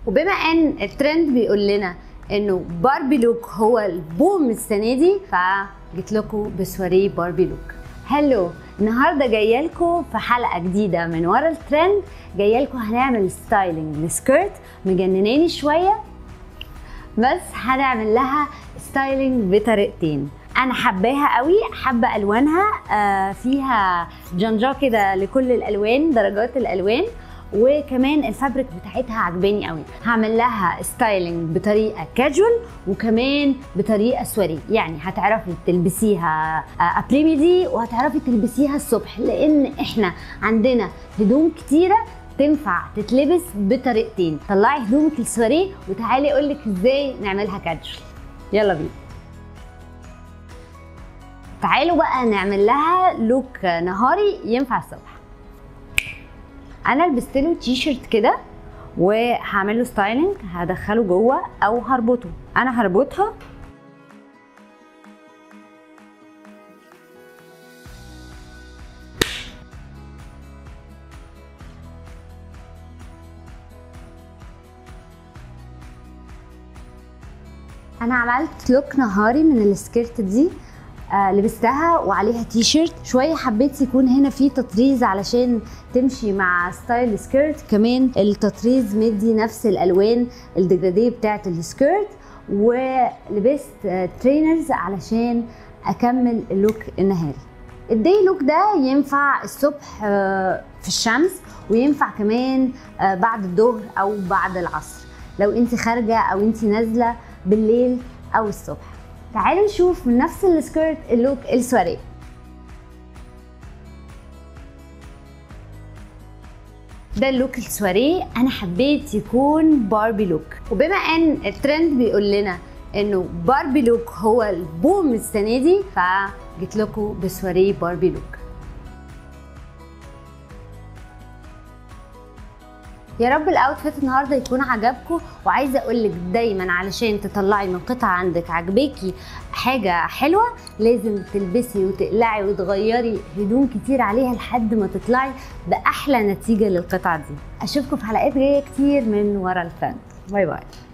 وبما ان الترند بيقول لنا انه Barbie look هو ال boom السنة دي، فجيت لكم بسواريه Barbie look. hello، النهارده جاية لكم في حلقة جديدة من ورا الترند. جاية لكم هنعمل styling ل skirt مجنناني شوية، بس هنعمل لها styling بطريقتين. انا حباها قوي، حابة الوانها، فيها جنجا كده لكل الالوان، درجات الالوان، وكمان ال fabric بتاعتها عجباني قوي. هعمل لها styling بطريقة كاجوال وكمان بطريقة سواري، يعني هتعرفي تلبسيها après-midi وهتعرفي تلبسيها الصبح، لان احنا عندنا هدوم كتيرة تنفع تتلبس بطريقتين. طلعي هدومك السواري وتعالي اقولك ازاي نعملها كاجوال. يلا بينا، تعالوا بقى نعمل لها look نهاري ينفع الصبح. انا لبست له تي شيرت كده وهعمل له styling، هدخله جوه او هربطه. انا هربطها انا عملت look نهاري من ال skirt دي، لبستها وعليها تي شيرت شوية. حبيت يكون هنا في تطريز علشان تمشي مع style skirt، كمان التطريز مدي نفس الالوان ال dégradé بتاعه ال skirt. ولبست trainers علشان اكمل ال look النهاري. ال day look ده ينفع الصبح في الشمس، وينفع كمان بعد الظهر او بعد العصر لو انت خارجه او انت نازله بالليل او الصبح. تعالوا نشوف من نفس ال skirt ال look السواريه. ده ال look السواريه، انا حبيت يكون Barbie look. وبما ان الترند بيقول لنا انه Barbie look هو ال boom السنة دي، فجيت لكم بسواريه Barbie look. يا رب ال outfit النهارده يكون عجبكم. وعايزه اقول لك دايما علشان تطلعي من قطعه عندك عجباكي حاجة حلوة، لازم تلبسي وتقلعي وتغيري هدوم كتير عليها لحد ما تطلعي باحلى نتيجة للقطعه دي. اشوفكم في حلقات جاية كتير من ورا الترند. bye bye.